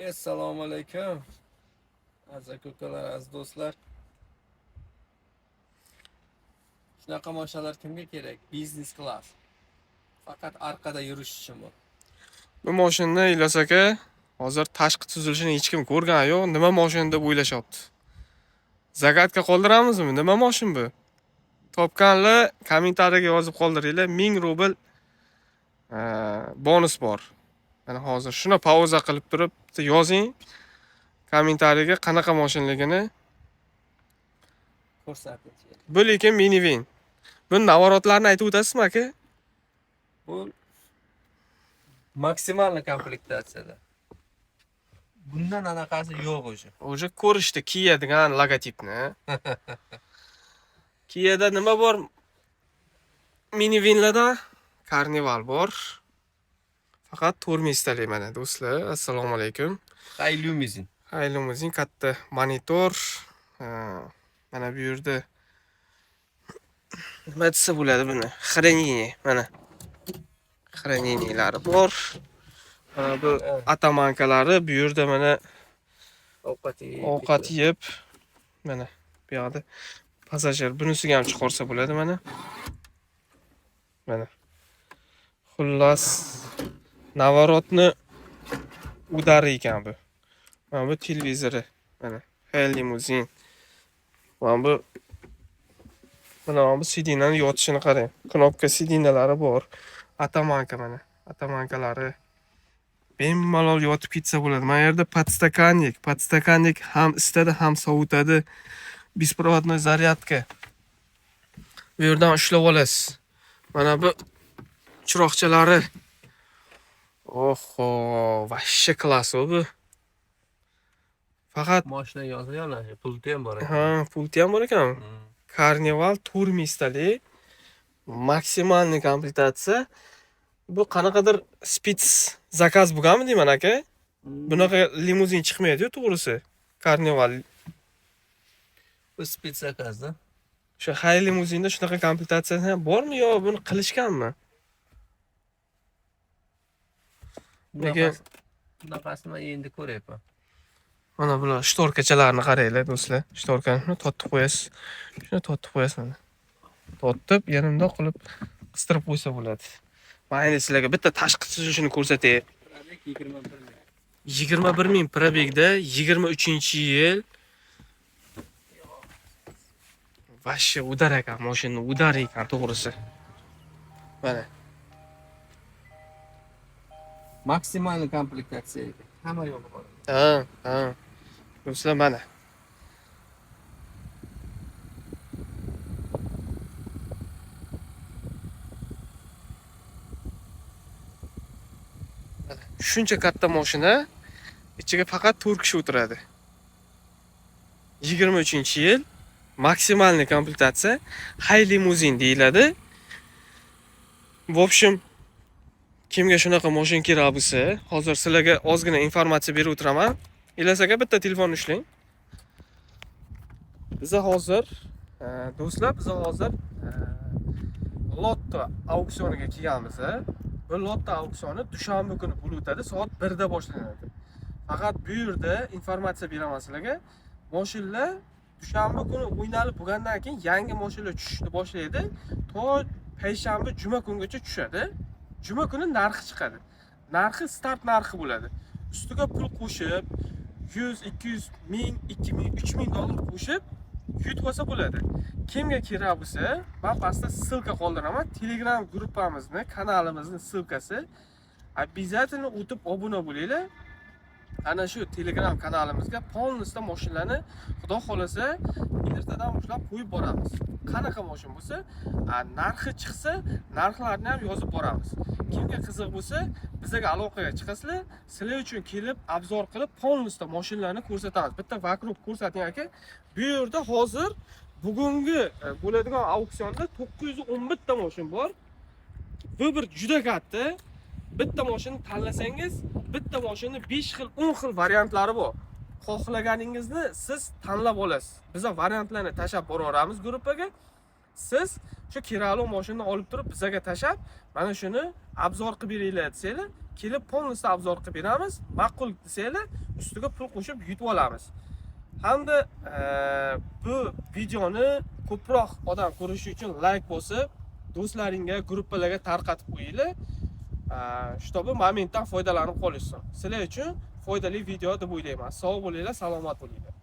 Assalomu alaykum. Aziz aka-ukalar, aziz do'stlar. Shunaqa mashinalar kimga kerak? Biznes klass. Faqat orqada yurish uchun bu. Bu mashinani Ilyos aka hozir tashqi tuzilishini hech kim ko'rgani yo'q. Nima mashina deb o'ylashyapti. Zagadka qoldiramizmi? Nima mashin bu? Topganlar kommentariyaga yozib qoldiringlar. 1000 rubl bonus bor. Mana hozir shuni pauza qilib turib bitta yozing kommentariyaga qanaqa mashinligini. Ko'rsatib. Bu lekin minivan. Bu navorotlarni aytib o'tasizmi aka? Bu maksimal komplektatsiyada. Bundan anaqasi yo'q o'sha. Уже ko'rishdi Kia degan logotipni. Kia'da nima bor? Minivanlarda Carnival bor. Faqat 4 mestalik mana do'stlar. Assalomu alaykum. Hay limuzin. Hay limuzin katta monitor. Mana bu yerda nima desa bo'ladi buni? Хранение mana. Хранениелari bor. Mana bu atamankalari bu yerda mana Ovqat yeyib. Ovqat yeb mana bu yoqda passajir bunisiga ham chiqarsa bo'ladi mana. Mana. Xullas, navorotni udari ekan bu. Mana bu televizori. Mana Hay limuzin. Mana bu sidinani yotishini qarang. Knopka sidinalari bor. Atamanka mana. Atamankalari. Bemalol yotib ketsa bo'ladi. Mana yerda podstakannik, podstakannik ham isitadi, ham sovutadi. Беспроводной зарядка. Bu yerdan ushlab olasiz. Mana bu chiroqchalari. Oho, vashsha klass bu. Faqat Mashina yonsa yonadi, pulti ham bor ekan. Ha, pulti ham bor ekan. Carnival to'rt mestali maksimalniy komplektatsiya. Bu qanaqadir spets zakaz bo'lganmi deyman aka? Bunaqa limuzin chiqmaydi-yu to'g'risi. Carnival. Bu spets zakazda. O'sha Hay limuzinda shunaqa komplektatsiya ham bormi yo buni qilishganmi? Lekin Bunaqasini men endi ko'ryapman. Mana bular shtorkachalarni qaranglar do'stlar. Shtorkani tortib qo'yasiz. Shuni tortib qo'yasiz mana. Tortib, yana bundoq qilib qistirib qo'ysa bo'ladi. Men endi sizlarga bitta tashqi tuzilishini ko'rsatay. Probeg 21 ming. 21 ming probegda 23-yil. Vashshe udar ekan, mashina udar ekan to'g'risi. Mana. Maksimal komplektatsiya ekan. Hamma yo'g'i bor. Ha, ha. Do'stlar mana. Shuncha katta mashina ichiga faqat 4 kishi o'tiradi. 23-yil maksimalniy komplektatsiya Hay limuzin deyiladi. В общем, kimga shunaqa mashina kerak bo'lsa, hozir sizlarga ozgina informatsiya berib o'tiraman. Ilyos aka bitta telefonni ushlang. Biza hozir, do'stlar, biza hozir Lotto auksioniga kelganmiz. Bu Lotto auksioni dushanba kuni bo'lib o'tadi, soat 1 da boshlanadi. Faqat bu yerda informatsiya beraman sizlarga. Mashinalar dushanba kuni o'ynalib bo'lgandan keyin yangi mashinalar tushishni boshlaydi. To payshanba, juma kungacha tushadi. Juma kuni narxi chiqadi. Narxi start narxi bo'ladi. Ustiga pul qo'shib 100, 200, 1000, 2000, 3000 dollar qo'shib yutib olsa bo'ladi. Kimga kerak bo'lsa, men pastda ссылка qoldiraman. Telegram gruppamizni, kanalimizni ссылкasi. Обязательно o'tib obuna bo'linglar. Ana shu Telegram kanalimizga полностью mashinalarni Xudo xolasa ertadan boshlab qo'yib boramiz. Qanaqa mashina bo'lsa, narxi chiqsa, narxlarni ham yozib boramiz. Kimga qiziq bo'lsa, bizga aloqaga chiqasizlar. Sizlar uchun kelib obzor qilib полностью mashinalarni ko'rsatamiz. Bitta вокруг ko'rsating aka. Bu yerda hozir bugungi bo'ladigan auksionda 911 ta mashina bor. Выбор juda katta. Bitta mashina tanlasangiz, bitta mashina 5 xil, 10 xil variantlari bor. Xohlaganingizni siz tanlab olasiz. Biz variantlarni tashlab boraveramiz gruppaga. Siz shu kerakli mashinani olib turib bizaga tashlab, mana shuni obzor qilib beringlar desanglar, kelib полностью obzor qilib beramiz. Ma'qul desanglar, Ustiga pul qo'shib yutib olamiz. Hamda bu videoni ko'proq odam ko'rishi uchun layk bosib, do'stlaringga, gruppalarga tarqatib qo'yinglar. Чтобы momentdan foydalanib qolishsin. Sizlar uchun foydali video deb o'ylayman. Sog' bo'linglar, salomat bo'linglar.